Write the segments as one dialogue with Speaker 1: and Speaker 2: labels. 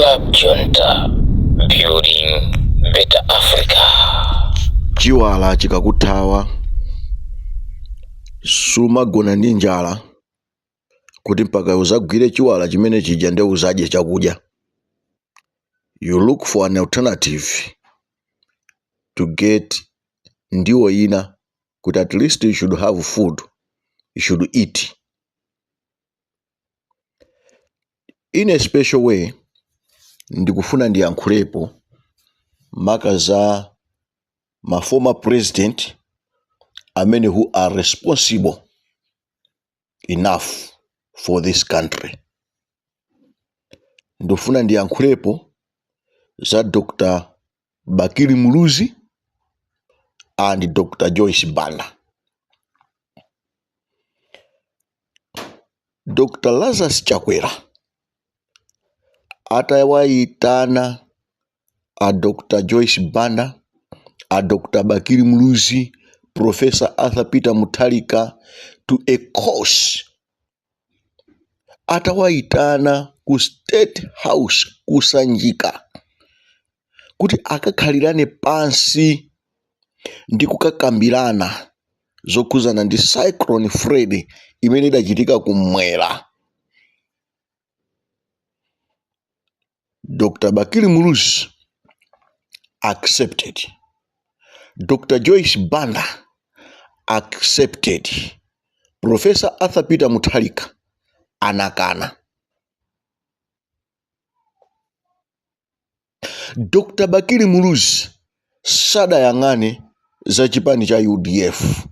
Speaker 1: Club Junta, building better Africa.
Speaker 2: Chiwala chikakuthawa, sumagona ndi njala kuti mpaka uzagwire chiwala chimene chija nde uzadye chakudya. You look for an alternative to get ndiwo ina kuti at least you should have food, you should eat. In a special way, ndikufuna ndiyankhulepo maka za ma former president amene who are responsible enough for this country. Ndikufuna ndiyankhulepo za Dr. Bakili Muluzi and Dr. Joyce Banda. Dr. Lazarus Chakwera atawayitana a Dr. Joyce Banda, a Dr. Bakili Muluzi, Professor Arthur Peter Mutharika to a course, atawayitana ku State House ku Sanjika kuti akakhalirane pansi ndi kukakambirana zokhuzana ndi Cyclone Freddy imene idachitika kumwera. Dr. Bakili Muluzi accepted. Dr. Joyce Banda accepted. Professor Arthur Peter Mutharika anakana. Dr. Bakili Muluzi sadayang'ane za chipani cha UDF.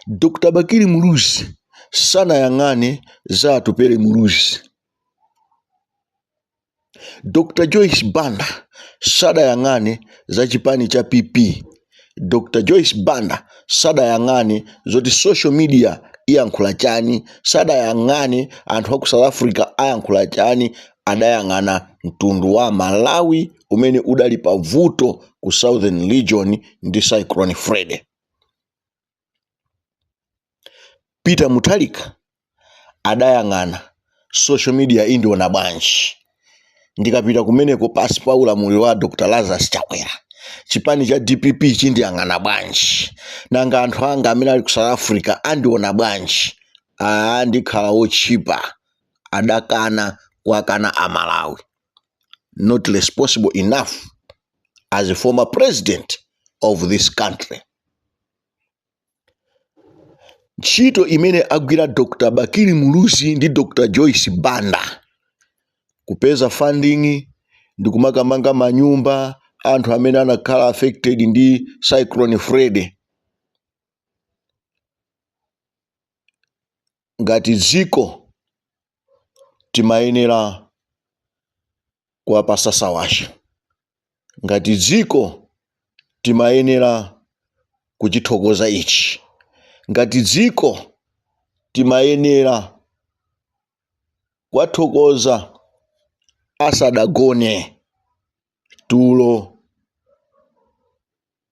Speaker 2: Dr. Bakili Muluzi sanayang'ane za Atupele Muluzi. Dr. Joyce Banda sadayang'ane za chipani cha PP. Dr. Joyce Banda sadayang'ane zoti social media iyankhula chani, sadayang'ane anthu aku South Africa ayankhula chani, adayang'ana mtundu wa Malawi umene udali pa vuto ku Southern Region ndi Cyclone Freddy. Peter Mutharika adayang'ana social media indiona bwanji ndikapita kumeneko pasi pa ulamuliro wa Dr. Lazarus Chakwera, chipani cha DPP chindiyang'ana bwanji, nanga anthu anga amene ali ku South Africa andiona bwanji, aa ndikhala wotchipa. Adakana kuwakana Amalawi. Not responsible enough as a former president of this country. Ntchito imene agwira Dr. Bakili Muluzi ndi Dr. Joyce Banda kupeza funding ndi kumakamanga manyumba anthu amene anakhala affected ndi Cyclone Freddy, ngati dziko timayenera kuwapasa sawasha, ngati dziko timayenera kuchithokoza ichi, ngati dziko timayenera kuwathokoza asadagone tulo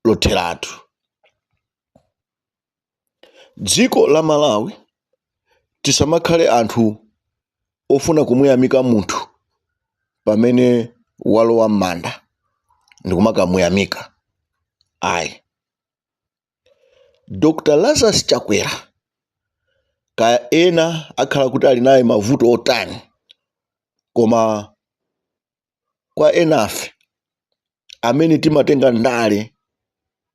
Speaker 2: lotheratu. Dziko la Malawi tisamakhale anthu ofuna kumuyamika munthu pamene walowa m'manda ndikumakamuyamika ayi. Dr. Lazarus Chakwera kaya ena akhala kuti ali naye mavuto otani, koma kwa enafe amene timatenga ndale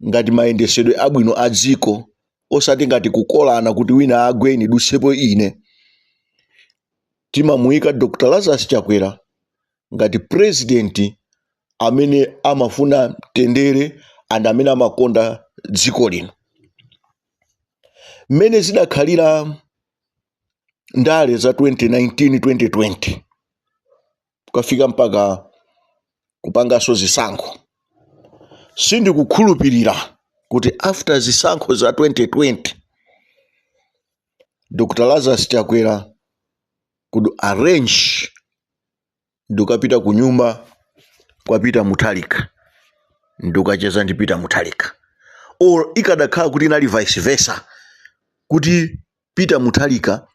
Speaker 2: ngati mayendesedwe abwino a dziko, osati ngati kukolana kuti wina agwe nidutsepo ine, timamuyika Dr. Lazarus Chakwera ngati president amene amafuna mtendere and amene amakonda dziko lino. Mmene zidakhalira ndale za 2019 2020 kukafika mpaka kupanganso zisankho, sindikukhulupirira kuti after zisankho za 2020 Dr. Lazarus Chakwera could arrange ndikukapita ku nyumba kwa Peter Mutharika ndikukacheza ndi Peter Mutharika, or ikadakhala kuti inali vice versa, kuti Peter Mutharika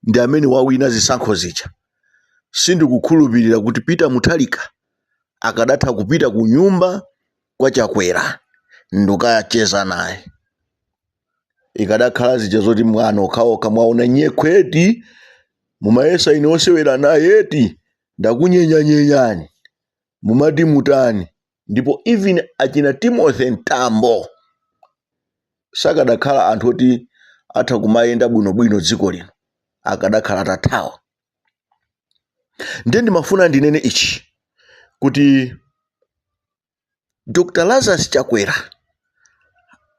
Speaker 2: ndi amene wawina zisankho zija, Sindikukhulupirira kuti Peter Mutharika akadatha kupita ku nyumba kwa Chakwera ndikukacheza naye. Ikadakhala zija zoti mwana okhaokha, mwaona nyekhweti, mumayesa ine osewera naye eti, ndakunyenyanyenyani, mumati mutani? Ndipo even achina Timothy Mtambo sakadakhala anthu oti atha kumayenda bwinobwino dziko lino, akadakhala atathawa. Ndiye ndimafuna ndinene ichi kuti Dr. Lazarus Chakwera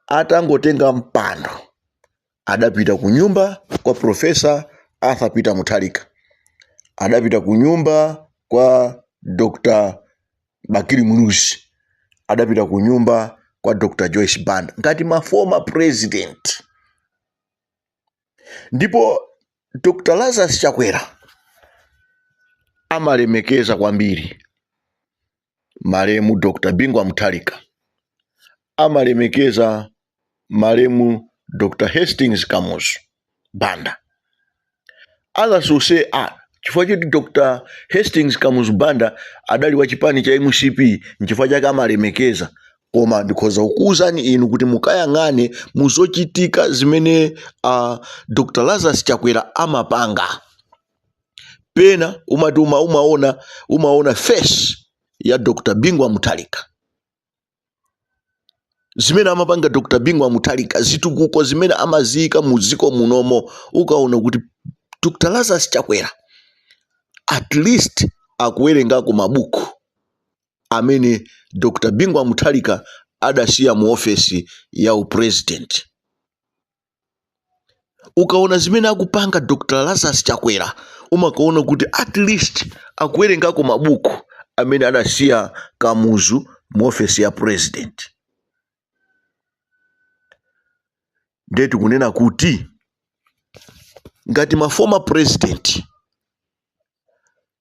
Speaker 2: atangotenga mpando adapita ku nyumba kwa Professor Arthur Peter Mutharika, adapita ku nyumba kwa Dr. Bakili Muluzi, adapita ku nyumba kwa Dr. Joyce Banda ngati ma former president. Ndipo Dr. Lazarus Chakwera amalemekeza kwambiri malemu Dr. Bingu wa Mutharika, amalemekeza malemu Dr. Hastings Kamuzu Banda. Others will say, chifukwa choti Dr. Hastings Kamuzu Banda adali wa chipani cha MCP nchifukwa chake amalemekeza. Koma ndikhoza kukuwuzani inu kuti mukayang'ane muzochitika zimene Dr. Lazarus Chakwera amapanga, pena umati umaona face ya Dr. Bingu wa Mutharika, zimene amapanga Dr. Bingu wa Mutharika, zitukuko zimene amaziyika mu dziko munomo, ukaona kuti Dr. Lazarus Chakwera at least akuwerengako mabuku amene Dr. Bingu wa Mutharika adasiya mu ofesi ya upresident. Ukaona zimene akupanga Dr. Lazarus Chakwera, umakaona kuti at least akuwerengako mabuku amene adasiya Kamuzu mu ofesi ya president. Ndiye tikunena kuti ngati ma former president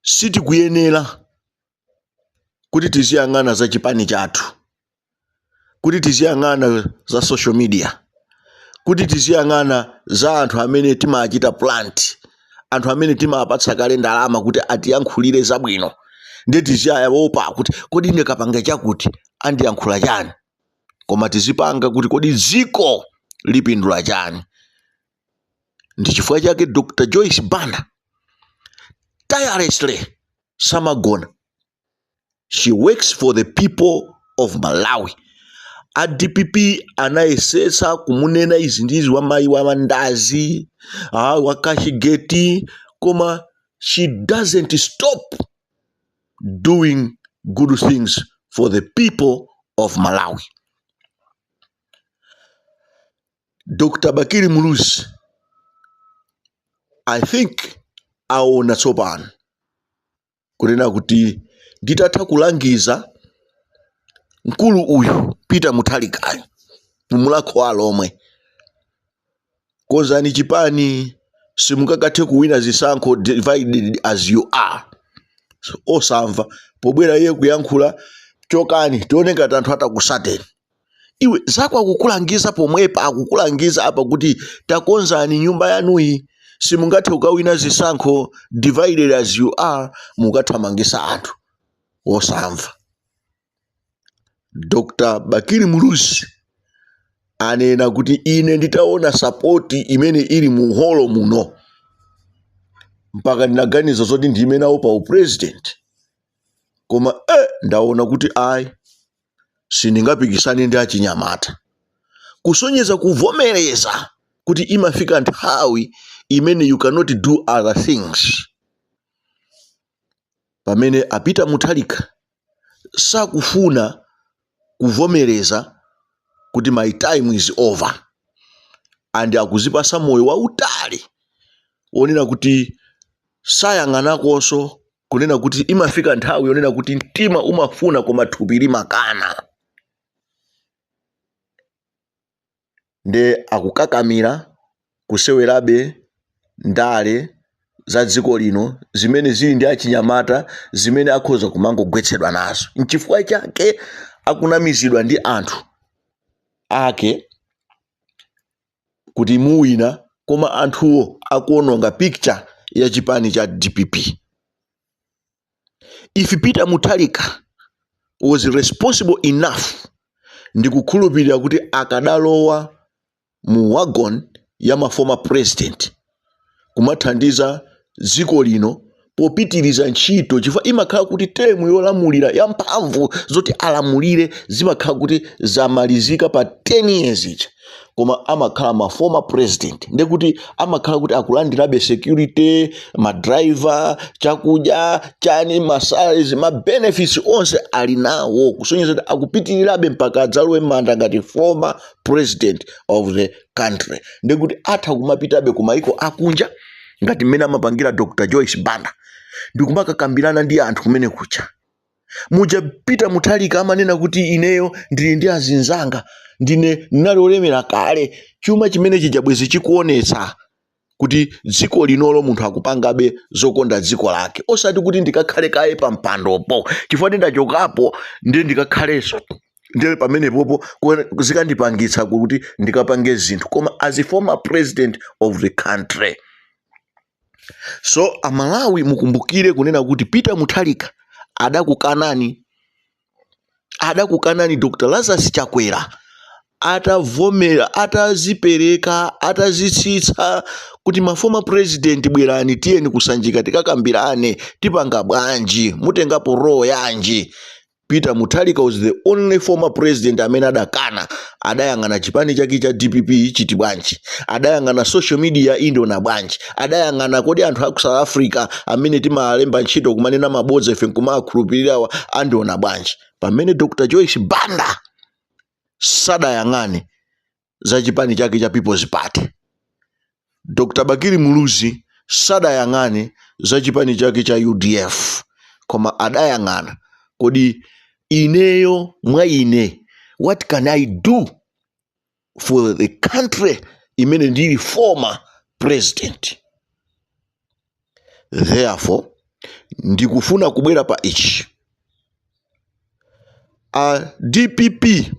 Speaker 2: sitikuyenera kuti tiziyang'ana za chipani chathu, kuti tiziyang'ana za social media, kuti tiziyang'ana za anthu amene timachita plant, anthu amene timapatsa kale ndalama kuti atiyankhulire zabwino, ndiye tiziyaopa kuti kodi ndikapanga chakuti andiyankhula chani, koma tizipanga kuti kodi dziko lipindula chani. Ndi chifukwa chake Dr. Joyce Banda tirelessly samagona. She works for the people of Malawi. A DPP anayesetsa kumunena izi ndizi wa mayi wa mandazi, wa Cashgate, koma she doesn't stop doing good things for the people of Malawi. Dr. Bakili Muluzi, I think aona tsopano kunena kuti nditatha kulangiza mkulu uyu Peter Mutharikayo kumulakho alomwe, konzani chipani, simungakathe kuwina zisankho divided as you are. So, osamva pobwera iye kuyankhula, chokani tione ngati anthu atakusateni. Iwe zako akukulangiza pomwepa, akukulangiza apa kuti takonzani nyumba yanuyi, simungathe kukawina zisankho divided as you are, mukathamangisa anthu. Osamva. Dr. Bakili Muluzi anena kuti ine nditaona support imene ili mu holo muno, mpaka ndinaganiza zoti ndime nawo pa upresident, koma ndaona kuti ayi, sindingapikisane ndi achinyamata. Kusonyeza kuvomereza kuti imafika nthawi imene you cannot do other things. Pamene a Peter Mutharika sakufuna kuvomereza kuti my time is over, and akuzipasa moyo wautali wonena kuti sayang'anakonso kunena kuti imafika nthawi yonena kuti mtima umafuna koma thupi limakana. Nde akukakamira kusewerabe ndale za dziko lino zimene zili ndi achinyamata, zimene akhoza kumangogwetsedwa nazo. Nchifukwa chake akunamizidwa ndi anthu ake kuti muwina, koma anthuwo akuononga picture ya chipani cha DPP. If Peter Mutharika was responsible enough, ndikukhulupirira kuti akadalowa mu wagon ya ma former president kumathandiza dziko lino popitiriza ntchito, chifukwa imakhala kuti term yolamulira ya mphamvu zoti alamulire zimakhala kuti zamalizika pa 10 years ija, koma amakhala ma former president, ndekuti amakhala kuti akulandirabe security, madriver, chakudya chani, masalaries, ma benefits onse ali nawo, kusonyeza kuti akupitirirabe mpaka adzalowe m'manda ngati former president of the country. Ndekuti atha kumapitabe ku maiko akunja ngati mmene amapangira Dr Joyce Banda ndikumakakambirana ndi anthu kumene kucha. Muja Peter Mutharika amanena kuti ineyo ndili ndi azinzanga, ndine ndinali olemera kale, chuma chimene chija bwezi chikuonetsa kuti dziko linolo munthu akupangabe zokonda dziko lake, osati kuti ndikakhale kaye pa mpandopo chifukwa ndindachokapo, ndiye ndikakhalenso, ndiye pamenepopo zikandipangitsa kuti ndikapange zinthu, koma as a former president of the country. So Amalawi, mukumbukire kunena kuti Peter Mutharika adakukanani, adakukanani Dr Lazarus Chakwera atavomera, atazipereka, atazitsitsa kuti ma former president bwerani, tiyeni kusanjika tikakambirane, tipanga bwanji, mutengapo role yanji. Peter Mutharika was the only former president amene adakana. Adayang'ana chipani chake cha DPP chiti bwanji, adayang'ana social media indiona bwanji, adayang'ana kodi anthu aku South Africa amene timalemba ntchito kumanena mabodza ife nkumakhulupirirawa andiona bwanji, pamene Dr Joyce Banda sadayang'ane za chipani chake cha People's Party. Dr Bakili Muluzi sadayang'ane za chipani chake cha UDF, koma adayang'ana kodi ineyo mwa ine, what can I do for the country imene ndili former president? Therefore ndikufuna kubwera pa ichi: a DPP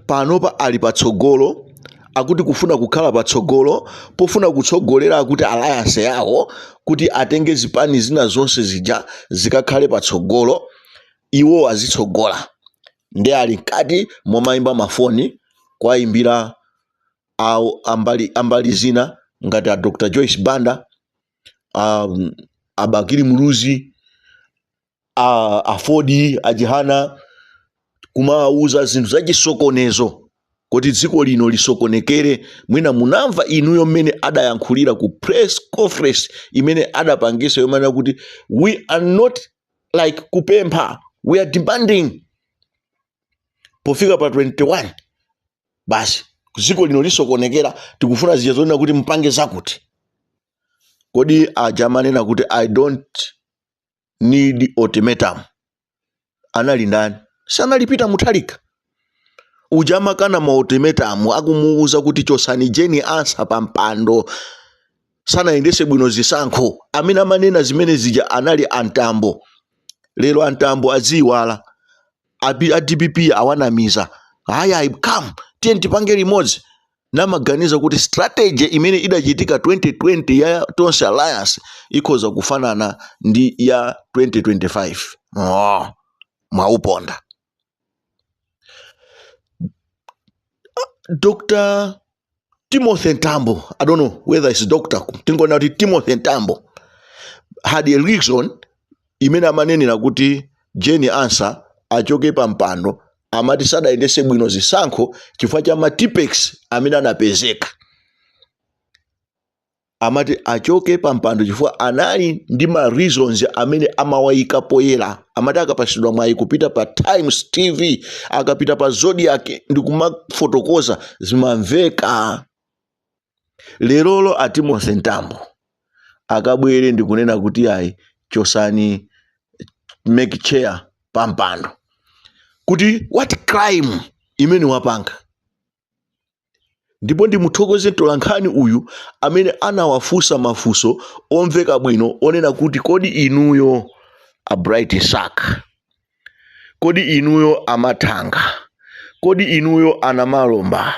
Speaker 2: panopa ali patsogolo, akuti kufuna kukhala patsogolo pofuna kutsogolera, akuti alliance yawo kuti atenge zipani zina zonse zija zikakhale patsogolo, iwo azitsogola, ndi ali mkati momayimba mafoni kwayimbira awo ambali zina ngati a Dr Joyce Banda, a Bakili Muluzi, a Ford, a Chihana, kumawuza zinthu zachisokonezo kuti dziko lino lisokonekere. Mwina munamva inuyo mmene adayankhulira ku press conference imene adapangisa yomanena kuti we are not like kupempha, we are demanding. Pofika pa 21 basi dziko lino lisokonekera, tikufuna zija zonena kuti mpange zakuti. Kodi aja amanena kuti "I don't need ultimatum" anali ndani? Sanali Peter Mutharika uja amakana ma ultimatum, akumuwuza kuti chosani Jane Ansah pa mpando, sanayendese bwino zisankho? Amene amanena zimene zija anali a Mtambo. Lero a Mtambo adziyiwala, a DPP awanamiza, "Haya, come, tiye tipange limodzi," namaganiza kuti strategy imene idachitika 2020 ya Tonse Alliance ikhoza kufanana ndi ya 2025. Oh, mwauponda. Dr Timothy Ntambo, I don't know whether it's doctor, tingona kuti Timothy Ntambo had a reason imene amanenera kuti Jane Ansah achoke pa mpando. Amati sadayendese bwino zisankho chifukwa cha ma Tipp-Ex amene anapezeka. Amati achoke pa mpando chifukwa anali ndi ma reasons amene amawayika poyera. Amati akapasidwa mwayi kupita pa Times TV, akapita pa Zodiak ndikumafotokoza, zimamveka. Lerolo a Timothy Ntambo akabwere ndikunena kuti ayi, chosani MEC chair pa mpando, kuti what crime imene wapanga? Ndipo ndimuthokoze mtolankhani uyu amene anawafunsa mafunso omveka bwino onena kuti kodi inuyo a Bright Msaka, kodi inuyo amathanga, kodi inuyo anamalomba,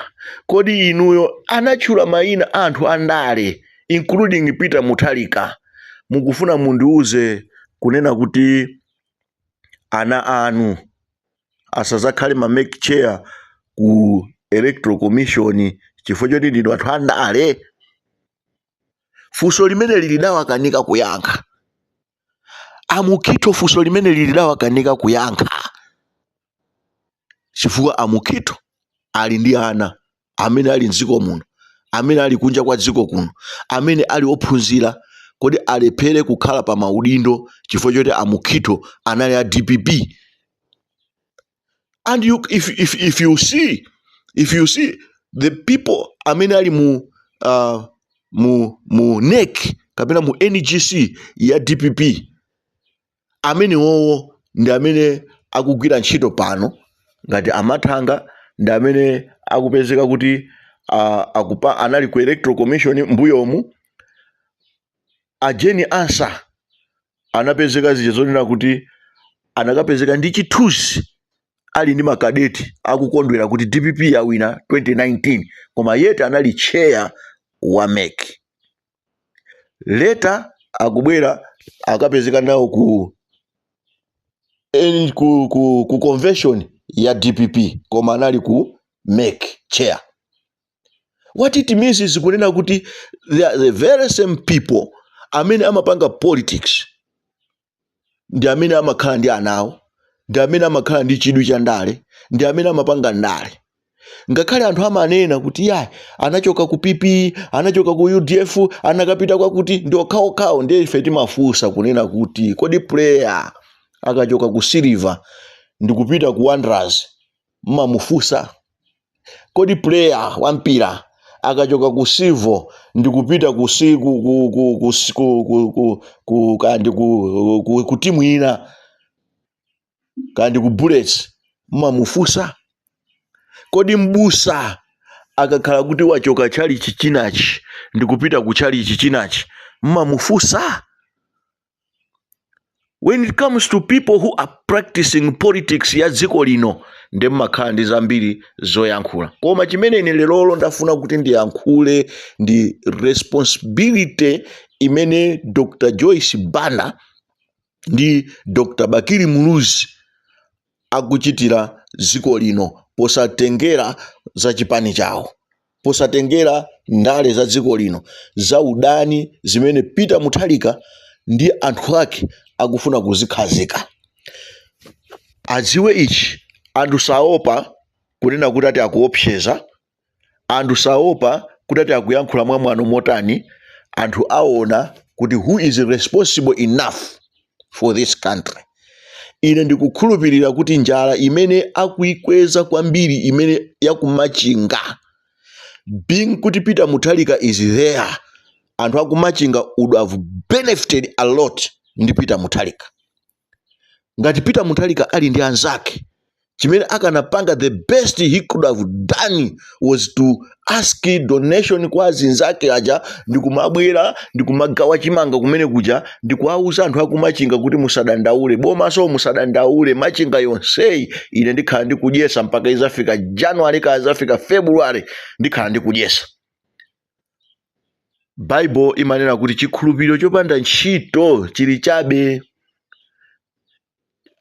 Speaker 2: kodi inuyo, anatchula mayina anthu andale including Peter Mutharika, mukufuna mundiuze Kunena kuti ana anu asazakhale ma MEC chair ku Electoral Commission chifukwa choti ndinu anthu andale? Funso limene lidawakanika kuyankha a Mukhito, funso limene lidawakanika kuyankha chifukwa a Mukhito ali ndi ana amene ali mdziko muno, amene ali kunja kwa dziko kuno, amene ali ophunzira. Kodi alephere kukhala pa maudindo chifukwa choti a Mukhito anali a DPP? And you, if you see the people amene ali mu NEC kapena mu NGC ya DPP, amene wowo ndi amene akugwira ntchito pano ngati amathanga, ndi amene akupezeka kuti anali ku Electoral Commission mbuyomu. A Jane Ansah anapezeka zija zonena kuti anakapezeka ndi chithunzi ali ndi makadeti akukondwera kuti DPP yawina 2019, koma yet anali chair wa MEC. Later akubwera akapezeka nawo ku convention ya DPP, koma anali ku MEC chair. What it means is kunena kuti they are the very same people amene amapanga politics, ndi amene amakhala ndi anawo, ndi amene amakhala ndi chidwi cha ndale, ndi amene amapanga ndale. Ngakhale anthu amanena kuti yayi, anachoka ku PP, anachoka ku UDF, anakapita kwakuti, ndi okhaokhawo. Ndiye ife timafunsa kunena kuti kodi player akachoka ku Silver ndikupita ku Wanderers mmamufunsa? Kodi player wa mpira akachoka ku Silver ndikupita ku si ku ku ku ku ku ku ku ku kandi ku timu ina, kandi ku Bullets, mmamufunsa? Kodi mbusa akakhala kuti wachoka chalichi chinachi ndikupita ku chalichi chinachi mmamufunsa? When it comes to people who are practicing politics ya dziko lino, ndi mmakhala ndi zambiri zoyankhula. Koma chimene ine lerolo ndafuna kuti ndiyankhule ndi responsibility imene Dr Joyce Banda ndi Dr Bakili Muluzi akuchitira dziko lino, posatengera za chipani chawo, posatengera ndale za dziko lino za udani zimene Peter Mutharika ndi anthu ake akufuna kuzikhazika. Adziwe ichi, anthu saopa kunena kuti ati akuopseza, anthu saopa kuti ati akuyankhula mwamwano motani. Anthu aona kuti who is responsible enough for this country. Ine ndikukhulupirira kuti njala imene akuikweza kwambiri, imene yakumachinga, being kuti Peter Mutharika is there, anthu akumachinga would have benefited a lot ndi Peter Mutharika. Ngati Peter Mutharika ali ndi anzake, chimene akanapanga, the best he could have done was to ask donation kwa azinzake aja, ndikumabwera ndikumagawa chimanga kumene kuja, ndikuwauza anthu akumachinga kuti musadandaule, bomaso musadandaule, machinga yonseyi ine ndikhala ndikudyesa mpaka izafika January, kaya izafika February, ndikhala ndikudyesa. Bible imanena kuti chikhulupiriro chopanda ntchito chili chabe.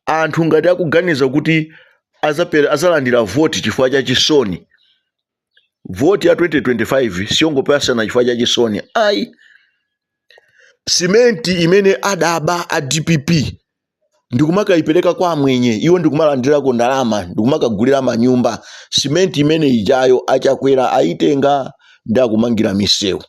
Speaker 2: Anthu ngati akuganiza kuti azalandira voti chifukwa cha chisoni, voti ya 2025 siyongopasana chifukwa cha chisoni, ayi. Simenti imene adaba a DPP ndikumakayipereka kwa amwenye, iwo ndikumalandirako ndalama, ndikumakagulira manyumba, simenti imene ijayo achakwera ayitenga ndi akumangira misewu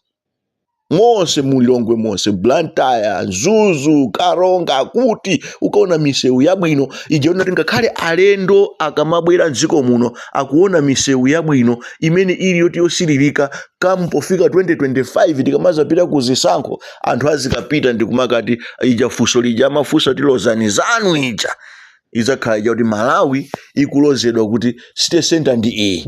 Speaker 2: monse mulilongwe monse, Blantyre, Mzuzu, Karonga, kuti ukaona misewu yabwino ija unati ngakhale alendo akamabwera mdziko muno akuona misewu yabwino imene ili yoti yosiririka. Kampofika 2025 tikamazapita ku zisankho, anthu azikapita ndikumakati ija funso lija amafunsa tilozani zanu ija idzakhala ija kuti Malawi ikulozedwa kuti city center ndi iyi,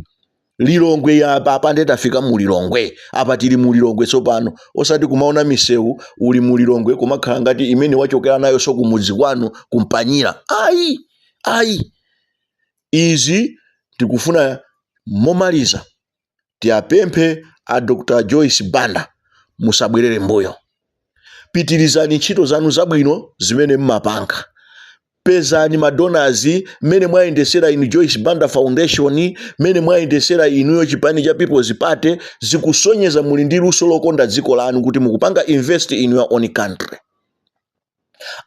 Speaker 2: Lilongwe yapa. Apa ndiye tafika mu Lilongwe, apa tili mu Lilongwe tsopano, osati kumaona misewu uli mu Lilongwe kumakhala ngati imene wachokera nayo so kumudzi kwanu kumpanyira. Ayi, ayi. Izi tikufuna momaliza tiyapemphe a Dr Joyce Banda, musabwerere mbuyo. Pitirizani ntchito zanu zabwino zimene mmapanga. Pezani madonors mmene mwayendesera inu Joyce Banda Foundation, mmene mwayendesera inuyo chipani cha People's Party, zikusonyeza muli ndi luso lokonda dziko lanu, kuti mukupanga invest in your own country.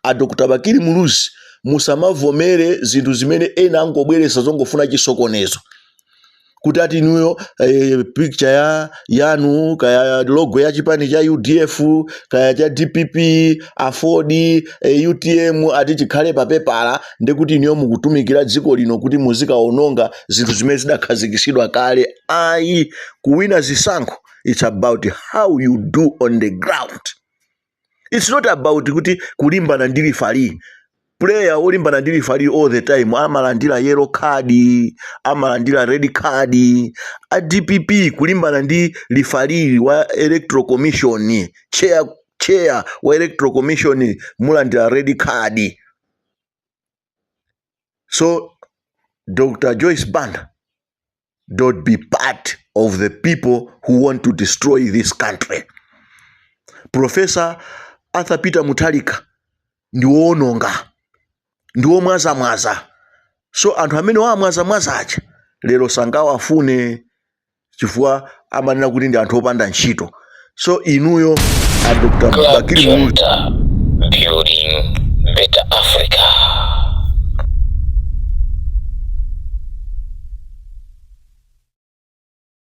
Speaker 2: A Dr Bakili Muluzi, musamavomere zinthu zimene ena angobweresa zongofuna chisokonezo, kuti ati inuyo picture ya yanu, kaya logo ya chipani cha UDF, kaya cha DPP, AFORD, UTM, ati chikhale papepala, ndekuti inuyo mukutumikira dziko lino, kuti muzikaononga zinthu zimene zidakhazikitsidwa kale. Ayi, kuwina zisankho, it's about how you do on the ground. It's not about kuti kulimbana ndi referee. Player olimbana ndi referee all the time amalandira yellow card, amalandira red card. A DPP kulimbana ndi referee wa Electoral Commission, chair wa Electoral Commission, mulandira red card. So Dr Joyce Banda, don't be part of the people who want to destroy this country. Professor Arthur Peter Mutharika ndi woononga, ndi womwazamwaza. So anthu amene wamwazamwaza aja lero sangawafune, chifukwa amanena kuti ndi anthu opanda ntchito. So inuyo a Dr
Speaker 1: Club
Speaker 2: Bakili Muluzi,
Speaker 1: Junta, building better Africa.